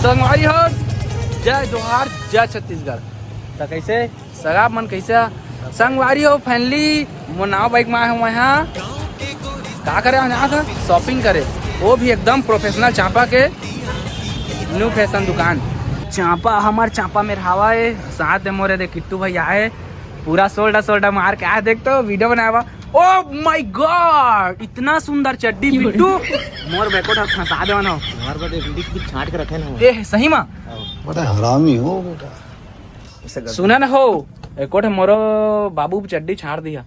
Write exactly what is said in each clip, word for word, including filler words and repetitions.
संगवारी हो, जय जोहार, जय छत्तीसगढ़। त कैसे सगा मन, कैसे संगवारी हो? फाइनली मोर नवा बाइक में आए हूँ मैं। हाँ, का करे? यहाँ था शॉपिंग करे, वो भी एकदम प्रोफेशनल चांपा के न्यू फैशन दुकान। चांपा, हमार चांपा में रहावा है, साथ में मोरे दे किट्टू भाई आए, पूरा सोल्डा सोल्डा मार के आए। देख तो वीडियो बनावा। ओ माय गॉड, इतना सुंदर चड्डी बिट्टू, मोर बैकोट हर फंसा देवन हो। हमारे पास एक लिख भी छांट के रखे ना। ए, सही मा? बड़ा हरामी हो बेटा। सुना ना हो, एको ठे मोरो बाबू चड्डी छाड़ दिया।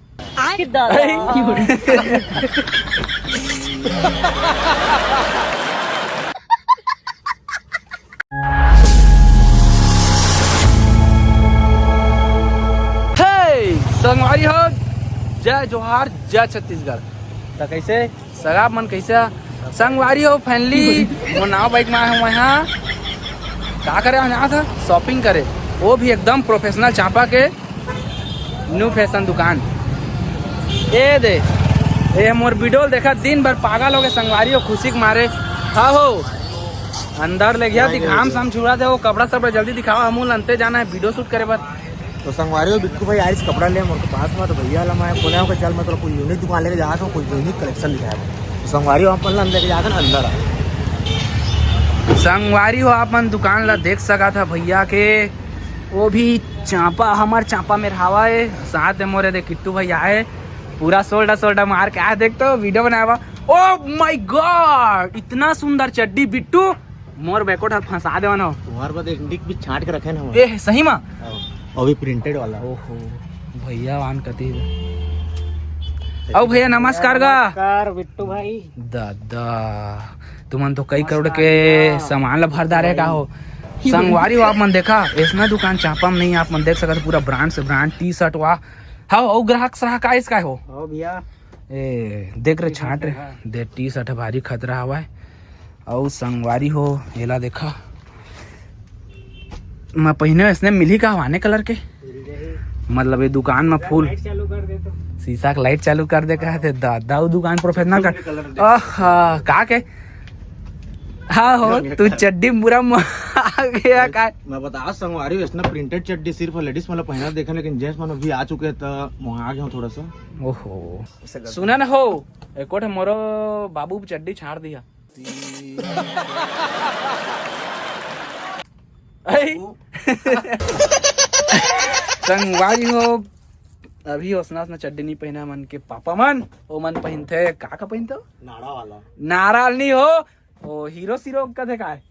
हे संगवारी हो, जय जोहार, जय छत्तीसगढ़। त कैसे सगा मन, कैसे संगवारी हो? फाइनली मोर नवा बाइक में आए हूँ मैं। हाँ, का करे? यहाँ था शॉपिंग करे, वो भी एकदम प्रोफेशनल चांपा के न्यू फैशन दुकान। ए दे, ए मोर वीडियो देखा, दिन भर पागल हो गए संगवारी हो, खुशी के मारे। हाँ हो, अंदर ले गया, दिखाम साम छुड़ा दे, वो कपड़ा सब जल्दी दिखावा, हमू लनते जाना है वीडियो शूट करे बर। तो संगवारी हो, बिट्टू भाई आइस कपड़ा ले मोर के पास में, तो भैया ला मैं बोले हूँ कि चल मैं तोला कोई यूनिक दुकान लेके जाता हूँ, कोई यूनिक कलेक्शन दिखाया। तो संगवारी हो, अपन ला लेके जाते ना अंदर आ। संगवारी हो, आप मन दुकान ला देख सका था भैया के, वो भी चांपा, हमार चांपा में रहावा है, साथ में मोरे दे किट्टू भैया है, पूरा सोल्डा सोल्डा मार के आए। देख तो वीडियो बनावा। ओ माय गॉड, इतना सुंदर चड्डी बिट्टू, मोर बैकोट हर फंसा देवन हो। तुम्हारे पास एक लिख भी छांट के रखे ना हम। ए, सही मा? हाँ। अभी प्रिंटेड वाला। ओहो, भैया वान कती। आओ भैया, नमस्कार गा। नमस्कार बिट्टू भाई। दादा, तुमन तो कई करोड़ के सामान ला भर डारे का हो। संगवारी हो, आप मन देखा, ऐसना दुकान चांपा में नहीं, आप मन देख सकत, पूरा ब्रांड से ब्रांड, टी शर्ट वा। हाँ, अउ ग्राहक सराहक आइस का हो? हो भैया। ए, देख रे छांट रे, दे टी शर्ट भारी खतरा हवय। अउ संगवारी हो, एला देखा, मैं पहिने इसने मिली का आने कलर के, मतलब ये दुकान में फुल लाइट चालू कर दे तो। शीशा के लाइट चालू कर दे कहा थे दादा, वो दुकान प्रोफेशनल का। आहा, का के? हाँ हो, तू चड्डी मुरा में आ गया का? मैं बता संगवारी हो, इसने प्रिंटेड चड्डी सिर्फ लेडीज मतलब पहना देखे, लेकिन जेंट्स मन भी आ चुके हैं, तो मंगा गया हूँ थोड़ा सा। ओहो, सुना ना हो, एको ठे मोरो बाबू चड्डी छाड़ दिया। ऐ। संगवारी हो, अभी ओसना ओसना चड्डी नहीं पहना मन के पापा मन, ओ मन पहनते, का का पहनते? नाड़ा वाला। नाड़ा नहीं हो, ओ हीरो सीरो कथे का है?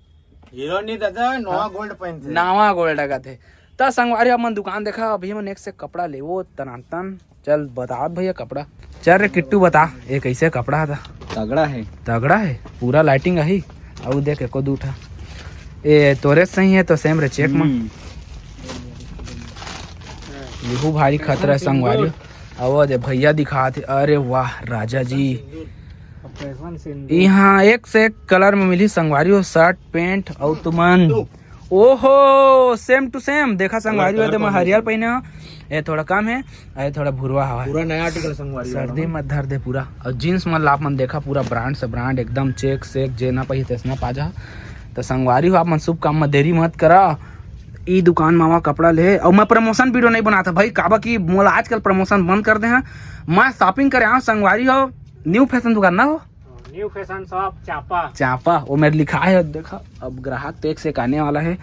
हीरो नहीं दादा, नोवा हाँ? गोल्ड पहनते। नवा गोल्ड कथे। त संगवारी, अपन दुकान देखा, अभी हमन एक से कपड़ा लेवो तनातन। चल बता भैया कपड़ा। चल रे किट्टू, बता ये कैसे कपड़ा था? तगड़ा है। तगड़ा है, पूरा लाइटिंग आही। अउ देख एको दू ठा। ए तोरे सही है तो सेम रे, चेक मा। हम्म। यहू भारी खतरा है संगवारी। अउ दे भैया दिखात हे, अरे वाह राजा जी। यहाँ एक से एक कलर में मिली संगवारी हो, शर्ट पैंट अउ तुमन। ओहो, सेम टू सेम। देखा संगवारी हो, कलर एदे में हरियर पहने हो, ए थोड़ा कम है, ए थोड़ा भुरवा हवा। पूरा नया आर्टिकल संगवारी हो। सर्दी मत धर दे पूरा। अउ जींस मन ला आप मन देखा, पूरा ब्रांड से ब्रांड, एकदम चेक सेक, जे ना पाही तेसना पा जा। त संगवारी हो, आप मन शुभ काम में देरी मत करा, ई दुकान में आवा कपड़ा ले। अउ मैं प्रमोशन वीडियो नहीं बनाता भाई, काबर कि मोला आजकल प्रमोशन बंद कर दे हैं। मैं शॉपिंग करे आऊँ संगवारी हो, न्यू फैशन दुकान ना हो, new fashion shop Champa. Champa, वो मेरे लिखा है, देखा। अब ग्राहक तो एक से एक आने वाला है,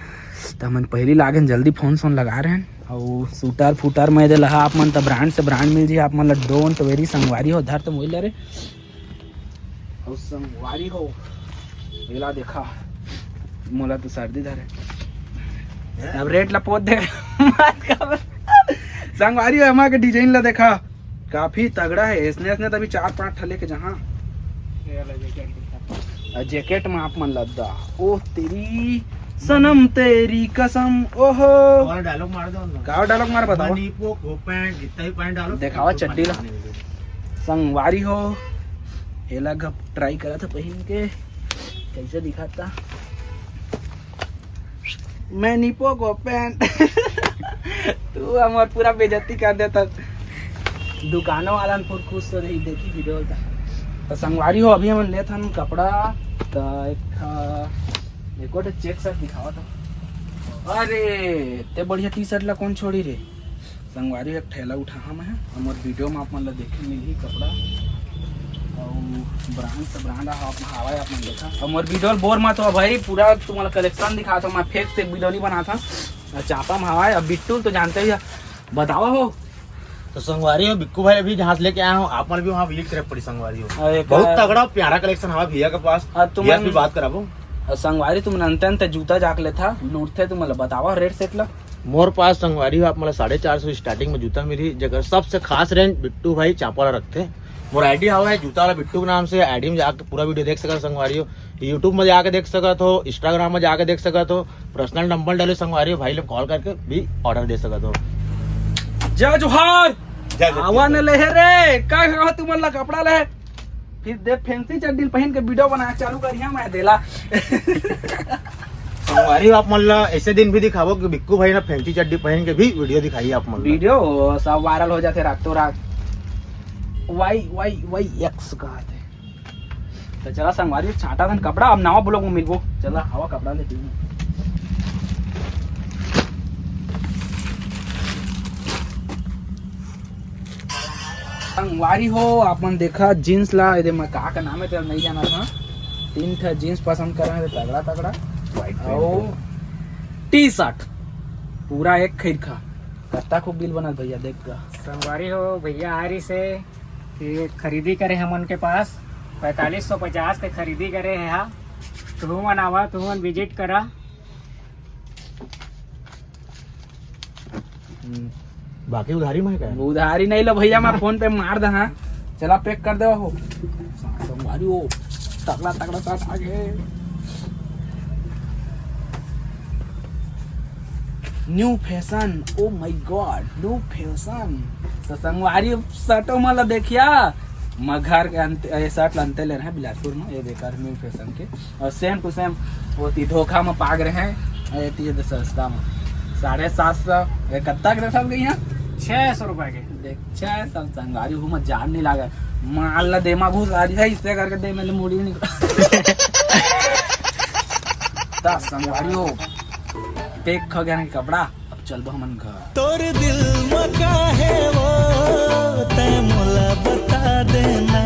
तो हमन पहली लागन जल्दी फोन सोन लगा रहे हैं। और सूटर फूटर में दे लहा आप मन, तो ब्रांड से ब्रांड मिल जी आप मन ला। डोंट वेरी संगवारी हो, धर तो मोबाइल रे। और संगवारी हो, एला देखा, मोला तो सर्दी धरे। अब रेट ला पोत दे। मत कर। संगवारी हो, एमा के डिजाइन ला देखा, काफी तगड़ा है। इसने, इसने तभी चार पांच ठा लेके जहाँ। ये वाला जैकेट देखा। आ, जैकेट में आप मन लद्दा। ओ तेरी सनम तेरी कसम। ओहो। और डायलॉग मार दो ना। का डायलॉग मार बताओ? मणिपुर को पैंट, जितना ही पैंट डालो, देखावा तो चड्डी ला। मार देंगे। संगवारी हो, एला गप ट्राई करा था पहन के, कैसे दिखाता। मैं निपो को पैंट। तू हमार पूरा बेइज्जती कर देता। दुकानों वाला न फुर खुश तो रही, देखी वीडियो ला। तो संगवारी हो, अभी हमन लेत हन कपड़ा, तो एक ठा एको ठे चेक शर्ट दिखावा तो। अरे, ते बढ़िया टी शर्ट ला कौन छोड़ी रे? संगवारी, एक ठेला उठा हम है, हमर वीडियो में आप मन ला देखे मिलही कपड़ा अउ ब्रांड से ब्रांड आप हवाए, आप मन देखा। हमर वीडियो बोर मत हो भाई, पूरा तुम्हारा कलेक्शन दिखाता हूँ मैं, फेंक से वीडियो नहीं बनाता। चापा में हवाए, अब बिट्टू तो जानते ही है, बतावा हो। तो संगवारी हो, बिक्कू भाई अभी जहाँ से लेके आया हूँ, आप मन भी वहाँ विजिट करे पड़ी संगवारी हो। अरे बहुत का- तगड़ा प्यारा कलेक्शन हवा भैया के पास। हाँ, तुम भैया से मन- भी बात कराबो। और संगवारी तुम अंत अंत जूता जाक लेथा, लूटथे तुम, मतलब बतावा रेट सेट ला। मोर पास संगवारी हो, आप मतलब साढ़े चार सौ स्टार्टिंग में जूता मिली, जगह सबसे खास रेंज बिट्टू भाई चापा वाला रखते। मोर आईडी हवा है जूता वाला बिट्टू के नाम से, आईडी में जाके पूरा वीडियो देख सकत हो संगवारी हो, यूट्यूब में जाके देख सकत हो, इंस्टाग्राम में जाके देख सकत हो, पर्सनल नंबर डाले संगवारी हो, भाई लोग कॉल करके भी ऑर्डर दे सकत हो। जय जोहार। जय जोहार। आवा न लेहे रे, का कहा तुमन ला कपड़ा ले, फिर दे फैंसी चड्डी पहन के वीडियो बना चालू करिया मैं देला। संगवारी हो, आप मन ला ऐसे दिन भी दिखाबो कि बिक्कू भाई ना फैंसी चड्डी पहन के भी वीडियो दिखाई आप मन ला। वीडियो सब वायरल हो जाते रातों रात। वाई वाई वाई एक्स कहा थे। तो चला संगवारी, छाटा धन कपड़ा, अब नवा ब्लॉग में मिलबो। चला हवा कपड़ा ले पीऊँ। संगवारी हो, आप मन देखा जींस ला, एदे मैं का का नाम है तेरा नहीं जाना था। तीन ठे जींस पसंद कर रहे हैं, तगड़ा तगड़ा। White ओ print। टी शर्ट पूरा एक खरीद खा। कत्ता खूब बिल बनल भैया, देख का। संगवारी हो, भैया आ रही से कि खरीदी करे हमन के पास पैंतालीस सौ पचास के खरीदी करे है। हा, तुहू मन आवा, तुहू मन विजिट करा। हम्म, बाकी उधारी में है क्या? उधारी नहीं लो भैया, मैं फोन पे मार दे। हाँ, चला पैक कर दे हो। संगवारी हो, तगड़ा तगड़ा शर्ट आ गए। New fashion, oh my God, new fashion. तो संगवारी शर्टो मन ला देखिया, मैं घर के अंत, ये शर्ट ला अंते ले रहे हैं बिलासपुर में, ये देखा न्यू फैशन के। और सेम टू सेम वो ती धोखा में पाग रहे हैं, ये ती ये सस्ता में साढ़े सात सौ। ये कत्ता के सब गई है? छह सौ रुपए के। देख, छह सौ संगवारी हूँ, मैं जान नहीं लागे। माल ला दे मा घुस आ रही है, इससे करके दे मैंने मुड़ी नहीं। दस संगवारी हो, पैक खा गया ना कपड़ा। अब चलबो हमन घर। तोर दिल म का हे वो, तै मोला बता देना।